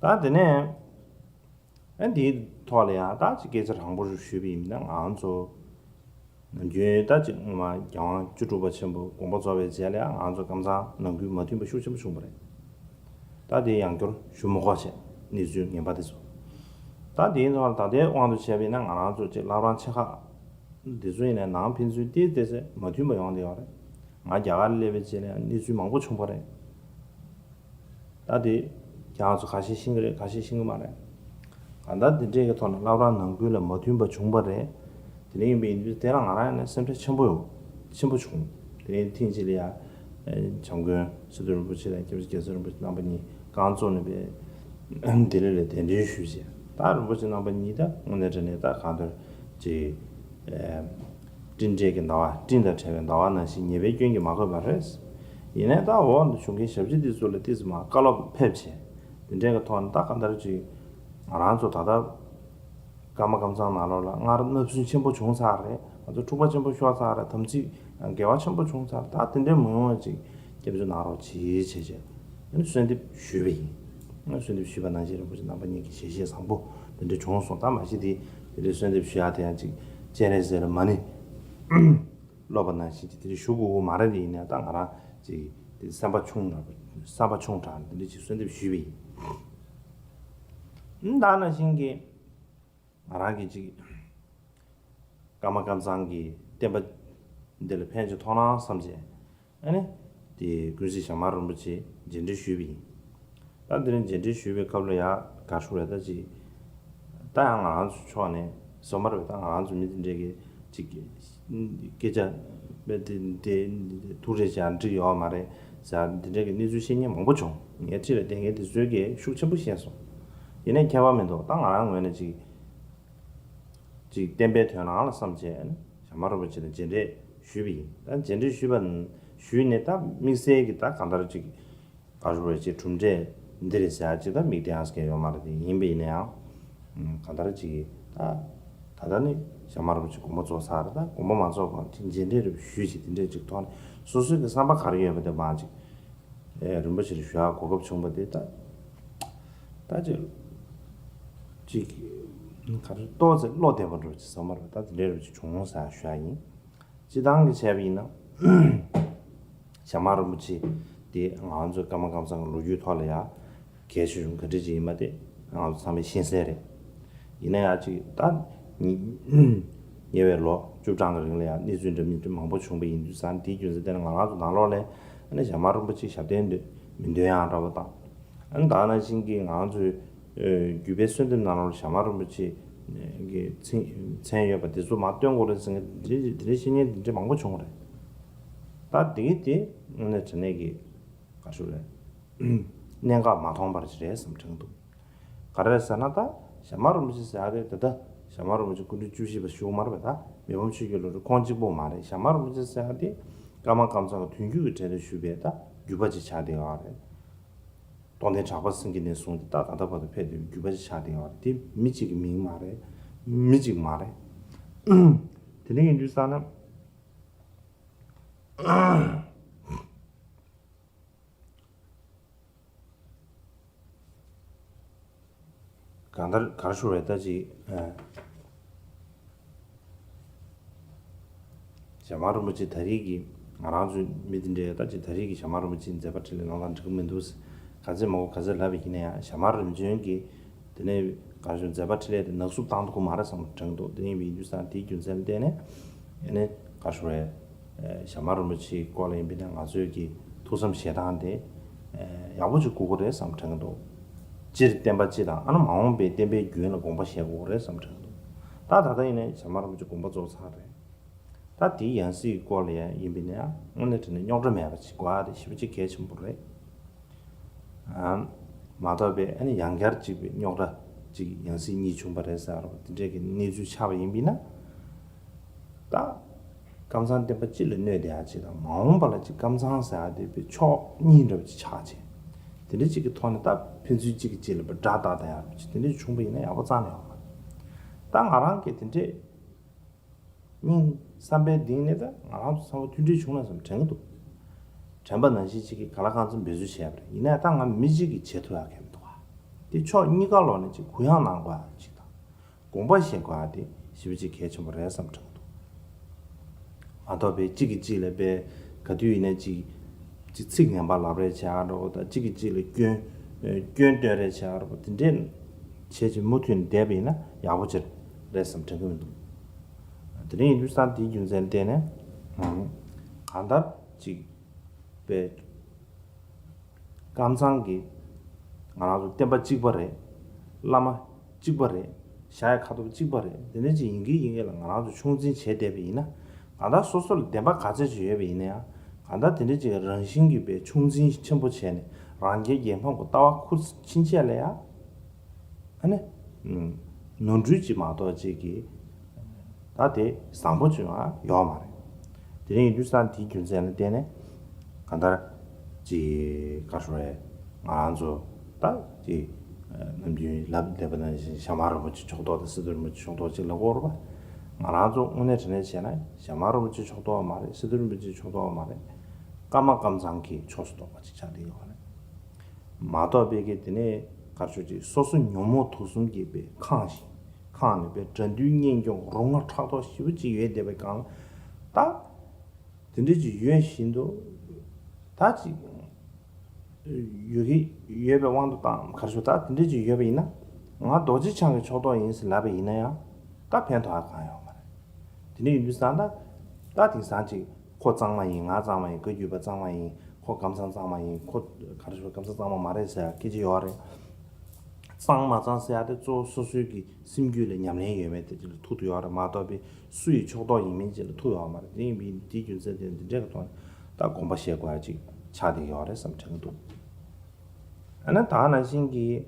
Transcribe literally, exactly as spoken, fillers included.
ད་དེ་ནས་ཨ་འདིའི་ཐོག་ལ་ཡང་ད་ཅིག་སྐད་ཆ་རིང་པོ་ཞིག་ཞུས་པ་ཡིན་ན། ང་ཚོ་ནམ་རྒྱུན་ད་ཅིག་སྔོན་མ་རྒྱལ་དབང་བཅུ་དྲུག་པ་ཆེན་པོ་དགོངས་པ་རྫོགས་པའི་རྗེས་ལ་ཡང་ང་ཚོ་ཀམ་ཚང་ནང་ཁུལ་མ་མཐུན་པ་ཤུགས་ཆེན་པོ་བྱུང་བ་རེད། ད་དེ་ཡང་བསྐྱར་ཞུ་མི་དགོས་བྱས། གནས་ཚུལ་ངན་པ་དེ་ཚོ། ད་དེའི་ཐོག་ལ་ད་ལྟའི་དབང་དུ་བྱས་པ་ཡིན་ན། ང་རང་ཚོ་ཅིག་བླ་བྲང་ཆེ་ཁག་འདི་ཚོ་ཡིན་ནའི་ནང་ཕན་ཚུན་ཏོག་ཙམ་མ་མཐུན་པ་ཡོང་བསྡད་ཡོད་རེད། ང་རྒྱ་གར་ལ་སླེབས་པའི་རྗེས་ལ་ཡང་གནས་ཚུལ་མང་པོ་བྱུང་བ་རེད། ད་དེ་ཁྱེད་རང་ཚོ་ཁ་ཤས་ཤེས་ཀྱི་རེད། ཁ་ཤས་ཤེས་ཀྱི་མ་རེད། གང་ལྟར་འདི་འདྲས་ཀྱི་ཐོག་ནས་བླ་བྲང་ནང་ཁུལ་ལ་མ་མཐུན་པ་བྱུང་བ་རེད། དེ་འདྲ་ཡིན་པ་ཡིན་དུས་དེ་ལ་ང་རང་ཡིན་ན་སེམས་ཁྲལ་ཆེན་པོ་ཡོད། ཆེན་པོ་བྱུང་། དེ་ནས་ཐེངས་གཅིག་ལ་ཡ། ཨེ། བྱམས་མགོན་སི་ཏུ་རིན་པོ་ཆེ་དང་སྐྱབས་རྗེ་རྒྱལ་ཚབ་རིན་པོ་ཆེ་རྣམ་པ་གཉིས་རྐང་བཙུགས་ནས་པའི་ལྡི་ལི་ལ་གདན་འདྲེན་ཞུས་བྱས། ད་རིན་པོ་ཆེ་རྣམ་པ་གཉིས་ད་དངོས་གནས་དྲང་གནས་ད་གང་ལྟར་ཅིག་ཨེ། སྤྲིན་བྲལ་གྱི་ཟླ་བ། སྤྲིན་དང་བྲལ་བའི་ཟླ་བ་ནང་བཞིན་ཉེས་པའི་སྐྱོན་གྱིས་མ་གོས་པ་རེད། ཡིན་ནའི་ད་འོག་ཏུ་བྱུང་མཁན་ཞབས་ཕྱི་འདི་ཚོ་ལ་ཏོག་ཙམ་མར་བཀའ་སློབ་ཕེབས་བྱས། དེ་འདྲའི་གི་ཐོག་ནས་ད་གང་ལྟར་ཅིག་ང་རང་ཚོ་ད་ལྟ་ཀརྨ་ཀམ་ཚང་ནང་ལོགས་ལ་སྔར་བརྣབ་སེམས་ཆེན་པོ་བྱུང་ཚར་རེད། ང་ཚོ་འཁྲུག་པ་ཆེན་པོ་ཤོར་ཚར་རེད། དམ་ཚིག་འགལ་བ་ཆེན་པོ་བྱུང་ཚར་རེད། ད་དེ་འདྲའི་མི་ཡོང་བ་ཅིག་སྐྱབས་བཅོལ་གནང་རོགས་གྱིས་བྱས་བྱས། ཨ་ནི་གསོལ་འདེབས་ཞུས་པ་ཡིན། ཨ་ནི་གསོལ་འདེབས་ཞུས་པ་ནང་བཞིན་རིན་པོ་ཆེ་རྣམ་པ་གཉིས་ཀྱི་ཞལ་བཞེས་བཟང་པོ་དེ་འདྲ་བྱུང་སོང་། ད་མ་གཞི་དེ་དེ་འདྲའི་གསོལ་འདེབས་ཞུ་ཡག་དེ་ཡང་ཅིག་སྤྱན་རས་གཟིགས་ལ་མ་ཎི་སློབ་པ་ནང་བཞིན་ཅིག་དེ་འདྲ་ཞུ་དགོས་ཀྱི་མ་རེད། དེ་ཡིན་ནའི་ད་ང་རང་ཅིག་དེ་བསམ་པ་ཆུང་དྲགས། བསམ་པ་ཆུང་དྲགས་ནས་དེ་འདྲ་ཅིག་གསོལ་འདེབས་ཞུས་པ་ཡིན། ད་ནང་བཞིན་གྱི་ང་རང་གིས་ཅིག་ཀརྨ་ཀམ་ཚང་གི་བསྟན་པ་འདི་ལ་ཕན་ཅིག་ཐོགས་ན་བསམ་བྱས། ཨ་ནི་དེ་ཀུན་གཟིགས་ཞྭ་དམར་རིན་པོ་ཆེ་མཇལ་འཕྲད་ཞུས་པ་ཡིན། ད་དེ་རིང་མཇལ་འཕྲད་ཞུས་པའི་སྐབས་ལ་ཡ་ག་རེ་ཞུ་རེད། ད་ཅིག་ད་ཡང་ང་རང་ཚོ་ཕྱོགས་ནས་སོ་མ་རེད། ད་ང་རང་ཚོ་མི་དེ་འདྲས་ཀྱི་ཅིག་སྐད་ཆ་དེ་དེ་ཐུགས་རེ་བྱ་འགྲིག་ཡོད་མ་རེད་ཟེར་དེ་འདྲས་ཀྱི་གནས་ཚུལ་བཤད་མཁན་མང་པོ་བྱུང་། ངའི་འཁྲིས་ལ་བསྡད་མཁན་དེ་ཚོས་ཀྱིས་ཤུགས་ཆེན་པོ་བཤད་སོང་། ཡིན་ནའི་ཁྱད་པར་མི་འདུག་ད་ང་རང་ངོས་ནས་ཅིག་ཅིག་བསྟན་པའི་དོན་རང་ལ་བསམ་བྱས་ཞྭ་དམར་རིན་པོ་ཆེ་ལ་མཇལ་འཕྲད་ཞུས་པ་ཡིན། ད་མཇལ་འཕྲད་ཞུས་པ་ཞུས་ནས་ད་དམིགས་བསལ་གྱི་ད་གང་ལྟར་ཅིག་ག་རེ་ཞུ་རེད། ཅིག་གྲུབ་འབྲས་འདི་རེད་ཟེར་ཡག་ཅིག་ད་མིག་ལྟ་ཡག་གང་ཡོད་མ་རེད། དེ་ཡིན་པ་ཡིན་ན་ཡང་གང་ལྟར་ཅིག་ད་ད་ལྟ་ནི་ཞྭ་དམར་རིན་པོ་ཆེ་དགོངས་པ་རྫོགས་ཚར་རེད། ད་དགོངས་པ་མ་རྫོགས་གོང་ཅིག་མཇལ་འཕྲད་རེ་ཞུས་ཅིག་དེ་འདྲས་ཅིག་ཐོག་ནས་སོ་སོའི་གི་བསམ་པ་ག་རེ་ཡོད་པ་དེ་མར་ཅིག་ཨེ། རིན་པོ་ཆེ་ལ་ཞུ་ཡག་གོ་སྐབས་བྱུང་བ་དེ་ད་ད་ཅིག་ཅིག་ག་རེ་ཏོག་ཙམ་བློ་བདེ་པོ་འདྲ་ཅིག་བསམ་པ་རེད། ད་དེ་འདྲ་རུ་ཅིག་བྱུང་ཟེར་ཞུ་ཡག་ཡིན། སྤྱིར་བཏང་གི་བྱས་པ་ཡིན་ན་ཞྭ་དམར་རིན་པོ་ཆེ་དེ་ང་ཚོ་ཀརྨ་ཀམ་ཚང་གི་ལོ་རྒྱུས་ཐོག་ལ་ཡ་གལ་ཆེ་ཆུང་ག་འདྲ་ཅིག་ཡིན་པ་དེ་ང་ཚོ་ཚང་མས་ཤེས་གསལ་རེད། ཡིན་ན་ཡང་ཅིག་ད་ཉེ་བའི་ལོ་བཅུ་གྲངས་ཀྱི་རིང་ལ་ཡང་གནས་ཚུལ་འདྲ་མི་འདྲ་མང་པོ་བྱུང་བ་ཡིན་དུས་ཙང་། དེའི་རྒྱུ་མཚན་དེ་ནི་ང་རང་ཚོ་ནང་ལོགས་ལ་ཨ་ནི་ཞྭ་དམར་རིན་པོ་ཆེ་ཞབས་བརྟན་འདོད་མི་འདོད་ཡག་འདྲ་པོ་དང་། ཨ་ནི་ད་ནང་བཞིན་གྱི་ང་ཚོའི་ཨེ། བརྒྱུད་པའི་གསོལ་འདེབས་ནང་ལོགས་ལ་ཞྭ་དམར་རིན་པོ་ཆེ་གི་མཚན་མཚན་ཡོད་པ་དེ་ཚོ་མར་སྟོན་དགོས་རེད་ཟེར་མཁན་དེ་འདྲའི་བཤད་མཁན་དེ་འདྲ་མང་པོ་བྱུང་བ་རེད། ད་དེ་དེ་དངོས་གནས་དྲང་གནས་ཀྱི་ག་རེ་ཞུ་རེད། གནད་འགག་མ་མཐོང་བ་ཞིག་རེད་བསམ་དྲན་འདུག་ག་རེ་རེད་ཟེར་ན། ད་ཞྭ་དམར་རིན་པོ་ཆེ་ཟེར་ཡག་དེ་ད་ལྟ་ཞྭ་དམར་རིན་པོ་ཆེ་སྐུ་ཕྲེང་བཅུ་བཞི་པ་ཞུ་གི་མ་རེད་པ། ད་མི་ཕམ་ཆོས་ཀྱི་བློ་གྲོས་ཁོང་གཅིག་པོ་མ་རེད། ཞྭ་དམར་རིན་པོ་ཆེ་ཟེར་ཡག་དེ་ཀརྨ་ཀམ་ཚང་གི་དོན་བརྒྱུད་ཀྱི་གྲལ་དུ་ཞུགས་པའི་ད་བརྒྱུད་པ་ཅིག་ཆགས་བསྡད་ཡོད་རེད། རྟོགས་ལྡན་གྲགས་པ་སེང་གེ་ནས་བཟུང་སྟེ་ད་ད་ལྟ་བར་དུ་ཕེབས་བསྡད་པའི་བརྒྱུད་པ་ཅིག་ཆགས་བསྡད་ཡོད་རེད། དེ་མི་གཅིག་གི་མིང་མ་རེད། མི་གཅིག་མ་རེད། དེ་འདྲ་ཡིན་དུས་ཙང་ན། གང་ལྟར་ག་རེ་ཞུ་རེད། ད་ཅིག་ཨ། ཞྭ་དམར་རིན་པོ་ཆེ་ད་རེས་ཀྱི་ང་རང་ཚོའི་མི་དེ་འདྲས་ད་ཅིག་ད་རེས་ཀྱི་ཞྭ་དམར་རིན་པོ་ཆེའི་མཛད་པ་འཕྲིན་ལས་གནང་སྟངས་འགྲིག་གི་མི་འདུག་ཟེར་ག་ཚད་མང་པོ་ག་ཚད་ལབ་པ་ཡིན་ན་ཡང་། ཞྭ་དམར་རིམ་བྱོན་གྱི་དེ་ནས་ག་རེ་ཞུ་མཛད་པ་འཕྲིན་ལས་དེ་ནག་བསུབ་བཏང་ཐུབ་ཀྱི་མ་རེད་བསམ་དྲན་གྱི་འདུག་དེ་ཡིན་པའི་ཡིན་དུས་ཙང་དེའི་རྒྱུ་མཚན་ལ་བརྟེན་ནས་ཨ་ནི་ག་རེ་ཞུ་རེད། ཞྭ་དམར་རིན་པོ་ཆེའི་སྐོར་ལ་ཡིན་པས་ན་ང་ཚོས་ཀྱི་ཐུགས་བསམ་བཞེས་སྟངས་དེ་ཡག་པོ་ཅིག་དགོས་ཀྱི་རེད་བསམ་དྲན་གྱི་འདུག་སྤྱིར་བསྟན་པ་སྤྱི་དང་ཨ་ནི་མ་འོངས་པའི་བསྟན་པའི་རྒྱུན་ལ་དགོངས་པ་བཞེས་དགོས་ཀྱི་རེད་བསམ་དྲན་གྱི་འདུག་ད་ད་ལྟ་ཡིན་ནའི་ཞྭ་དམར་རིན་པོ་ཆེ་དགོངས་པ་རྫོགས་ཚར་རེད། ད་དེའི་ཡང་སྲིད་ཀྱི་སྐོར་ལ་ཡང་ཡིན་པས་ན་ཡང་དངོས་གནས་དྲང་གནས་རྙོག་དྲ་མེད་པ་ཅིག་དགོས་ཡག་དེ་ཞེ་པོ་ཅིག་གལ་ཆེན་པོ་རེད། ཨ། མ་གཏོགས་པའི་ཨ་ནི་ཡང་བསྐྱར་གཅིག་པའི་རྙོག་དྲ་གཅིག་ཡང་སྲིད་གཉིས་བྱུང་བ་རེད་ཟེར་བ་དེ་འདྲས་ཀྱི་གནས་ཚུལ་ཆགས་པ་ཡིན་པས་ན། ད་ཀམ་ཚང་བསྟན་པ་སྤྱི་ལ་གནོད་བསྡད་ཡག་ཅིག་དང་མ་འོངས་པ་ལ་ཅིག་ཀམ་ཚང་ཟེར་ཡག་དེ་པའི་ཕྱོགས་གཉིས་འདྲ་བ་ཅིག་ཆགས་བྱས། དེ་འདྲས་ཅིག་གི་ཐོག་ནས་ད་ཕན་ཚུན་གཅིག་གིས་གཅིག་ལ་པའི་དགྲ་བཏགས་བསྡད་ཡག་རུ་ཅིག་དེ་འདྲས་བྱུང་བ་ཡིན་ན་ཡག་པོ་རྩ་ནས་ཡོད་མ་རེད། ད་ང་རང་གིས་དེ་འདྲས། སྙིང་བསམ་པའི་གཏིང་ནས་ད་ང་རང་ཚོ་ཚང་མ་མཐུན་སྒྲིལ་བྱུང་ན་བསམ་དྲན་གྱི་འདུག་དྲན་པ་ནང་བཞིན་གཅིག་གིས་ག་ལ་གང་འཚམ་འབད་རྩོལ་བྱས་པ་རེད། ཡིན་ནའི་ད་ང་མི་གཅིག་གིས་བྱེད་ཐུབ་ཡག་གང་ཡང་མི་འདུག་ག་དེ་ཕྱོགས་གཉིས་ཀ་ལོག་ནས་ཅིག་གུ་ཡངས་གནང་དགོས་ཡ་ཅིག་དང་། དགོངས་པ་བཞེས་དགོས་ཡ་དེ་ཞེ་པོ་ཅིག་གལ་ཆེན་པོ་རེད་བསམ་དྲན་གྱི་འདུག། མ་གཏོགས་པའི་གཅིག་གིས་གཅིག་ལ་པའི་ག་དུས་ཡིན་ན་ཅིག་ཅིག་ཚིག་ངན་པ་ལབ་རེས་བྱེད་ཡ་འདྲ་པོ་དང་། གཅིག་གིས་གཅིག་ལ་སྐྱོན་སྐྱོན་སྟོན་རེས་བྱེད་ཡ་འདྲ་པོ་དེ་འདྲས་བྱས་ཅིག་མུ་མཐུད་ནས་བསྡད་པ་ཡིན་ན་ཡག་པོ་ཅིག་རེད་བསམ་དྲན་གྱི་མི་འདུག། དེ་འདྲ་ཡིན་དུས་ཙང་དེའི་རྒྱུ་མཚན་ལ་བརྟེན་ནས་གང་ལྟར་ཅིག་པའི་ཀམ་ཚང་གི་ང་རང་ཚོ་བསྟན་པ་གཅིག་པ་རེད། བླ་མ་གཅིག་པ་རེད། ཞྭ་ཡི་ཁ་དོག་གཅིག་པ་རེད། དེ་འདྲ་ཅིག་ཡིན་གྱི་ཡིན་གྱི་ལ་ང་རང་ཚོ་ཆུང་འཛིན་བྱས་བསྡད་པ་ཡིན་ན། གང་ལྟར་སོ་སོ་ལ་བདེན་པ་ག་ཚད་ཅིག་ཡོད་པ་ཡིན་ན་ཡང་། གང་ལྟར་དེ་འདྲ་ཅིག་རང་བཞིན་གྱིས་པའི་ཆུང་འཛིན་ཆེན་པོ་བྱས་ནས་རང་རྒྱལ་རྒྱལ་ཕམ་གྱི་ལྟ་བ་ཁུར་ཕྱིན་ཆད་ལ་ཡང་། ཨ་ནི། ནོར་འཁྲུལ་ཅིག་མ་གཏོགས་ཅིག་གི། ད་དེ་བཟང་པོ་ཅིག་ཡང་ཡོད་མ་རེད། དེ་རིང་ཡིན་དུས་ཙང་དེའི་རྒྱུ་མཚན་ལ་བརྟེན་ནས་གང་ལྟར་ཅིག་ག་རེ་ཞུ་དགོས་རེད། ང་རང་ཚོ་ད་ཅིག་ནམ་རྒྱུན་ལབ་བསྡད་པ་ནང་བཞིན་ཞྭ་དམར་རིན་པོ་ཆེ་ཕྱོགས་གཏོགས་དང་སི་ཏུ་རིན་པོ་ཆེ་ཕྱོགས་གཏོགས་ཅིག་ལབ་ཀྱི་ཡོད་རེད་པ། ང་རང་ཚོ་དངོས་གནས་དྲང་གནས་བྱས་ན་ཞྭ་དམར་རིན་པོ་ཆེ་ཕྱོགས་གཏོགས་མ་རེད། སི་ཏུ་རིན་པོ་ཆེ་ཕྱོགས་གཏོགས་མ་རེད། ཀརྨ་ཀམ་ཚང་གི་ཕྱོགས་སུ་གཏོགས་པ་ཅིག་ཆགས་བསྡད་ཡོད་རེད། མ་གཏོགས་པའི་གི་དེ་ནས་ག་རེ་ཞུ་ཅིག་སོ་སོ་ཉོན་མོངས་དུག་གསུམ་གྱིས་པའི་ཁེངས་ཤིང་ཁེངས་ནས་པའི་དགྲ་འདུལ་གཉེན་སྐྱོང་རོ་མངར་ཕྲག་དོག་ཞེ་པོ་ཅིག་ཡོད་བསྡད་པའི་སྒང་ལ། ད་དེ་འདྲ་ཅིག་ཡོད་བཞིན་དུ་ད་ཅིག་ཡོད་ཀྱི་ཡོད་པའི་དབང་དུ་བཏང་། ག་རེ་ཞུ། ད་དེ་འདྲ་ཅིག་ཡོད་པ་ཡིན་ན། ང་རྡོ་རྗེ་འཆང་གི་ཕྱོགས་གཏོགས་ཡིན་ཟེར་ལབ་པ་ཡིན་ན་ཡང་ད་ཕན་ཐོགས་ཡ་གང་ཡོད་མ་རེད། དེ་འདྲ་ཡིན་དུས་ཙང་ད་ད་དེང་སང་ཅིག་ཁོ་གཙང་མ་ཡིན། ང་གཙང་མ་ཡིན། བཀའ་བརྒྱུད་པ་གཙང་མ་ཡིན། ཁོ་ཀམ་ཚང་གཙང་མ་ཡིན། ཁོ་ག་རེ་ཞུ། ཀམ་ཚང་གཙང་མ་མ་རེད་ཟེར་ཡ་སྐད་ཆ་ཡོད་རེད། གཙང་མ་གཙང་ཟེར་ཡ་དེ་གཙོ་བོ་སོ་སོའི་གི་སེམས་རྒྱུད་ལ་ཉམས་ལེན་ཡོད་མེད་དེ་ཅིག་ལ་ཐུག་ཏུ་ཡོད་རེད། མ་གཏོགས་པའི་སུ་ཡི་ཕྱོགས་གཏོགས་ཡིན་མིན་ཅིག་ལ་ཐུག་ཡོད་མ་རེད། དེ་ཡིན་པའི་དེའི་རྒྱུ་མཚན་དེ་འདི་འདྲའི་གི་ཐོག་ནས་ད་དགོངས་པ་བཞེས་དགོས་ཡ་ཅིག་ཆགས་བསྡད་ཡོད་རེད་བསམ་དྲན་གྱི་འདུག། ཨ་ནི་ད་ནང་བཞིན་གྱི་